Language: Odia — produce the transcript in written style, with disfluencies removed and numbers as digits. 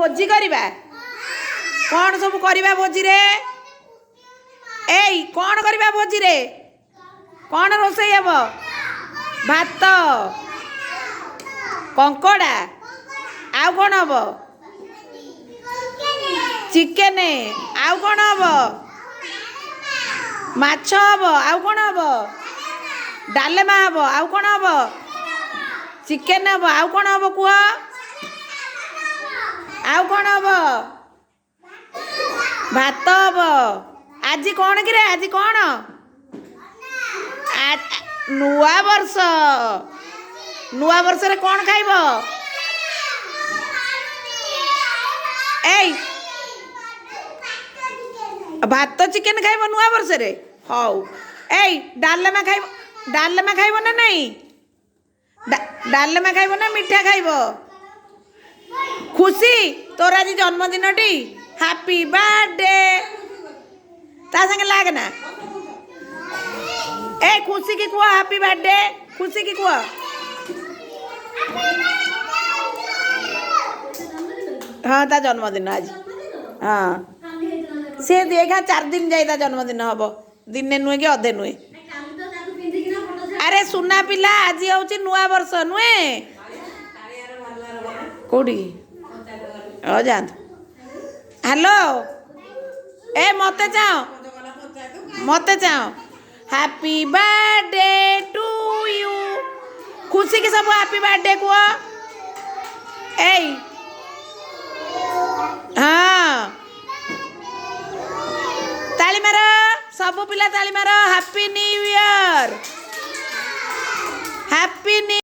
ଭୋଜି କରିବା। କ'ଣ ସବୁ କରିବା ଭୋଜିରେ? ଏଇ କ'ଣ କରିବା ଭୋଜିରେ? କ'ଣ ରୋଷେଇ ହେବ? ଭାତ, କଙ୍କଡ଼ା, ଆଉ କ'ଣ ହେବ? ଚିକେନ, ଆଉ କ'ଣ ହେବ? ମାଛ ହେବ, ଆଉ କ'ଣ ହେବ? ଡାଲେମା ହେବ, ଆଉ କ'ଣ ହେବ? ଚିକେନ ହେବ, ଆଉ କ'ଣ ହେବ କୁହ? ଆଉ କ'ଣ ହେବ? ଭାତ ହେବ। ଆଜି କ'ଣ କିରେ? ଆଜି କ'ଣ? ନୂଆ ବର୍ଷ। ନୂଆ ବର୍ଷରେ କ'ଣ ଖାଇବ? ଏଇ ଭାତ ଚିକେନ ଖାଇବ ନୂଆ ବର୍ଷରେ? ହଉ। ଏଇ ଡାଲେମା ଖାଇବ? ଡାଲେମା ଖାଇବ ନା ନାଇଁ? ଡାଲେମା ଖାଇବ ନା ମିଠା ଖାଇବ? ଖୁସି, ତୋର ଆଜି ଜନ୍ମଦିନଟି, ହାପି ବାର୍ଥଡେ। ତା ସାଙ୍ଗେ ଲାଗ ନା। ଏ ଖୁସିକି କୁହ ହାପି ବାର୍ଥଡେ, ଖୁସିକି କୁହ। ହଁ, ତା ଜନ୍ମଦିନ ଆଜି। ହଁ, ସେ ଏଇଖା 4 ଦିନ ଯାଇ ତା ଜନ୍ମଦିନ ହବ, ଦିନେ ନୁହେଁ କି ଅଧେ ନୁହେଁ। ଆରେ ସୁନା ପିଲା, ଆଜି ହେଉଛି ନୂଆ ବର୍ଷ ନୁହେଁ? କୋଉଠି? ହଉ ଯାଆନ୍ତୁ। ହ୍ୟାଲୋ, ଏ ମୋତେ ଚାହଁ, ମୋତେ ଚାହଁ। Happy birthday to you. ଖୁସିକି ସବୁ ହାପି ବାର୍ଥଡେ କୁହ। ଏଇ ହଁ, ତାଳି ମାର, ସବୁ ପିଲା ତାଳି ମାର। Happy new year, happy new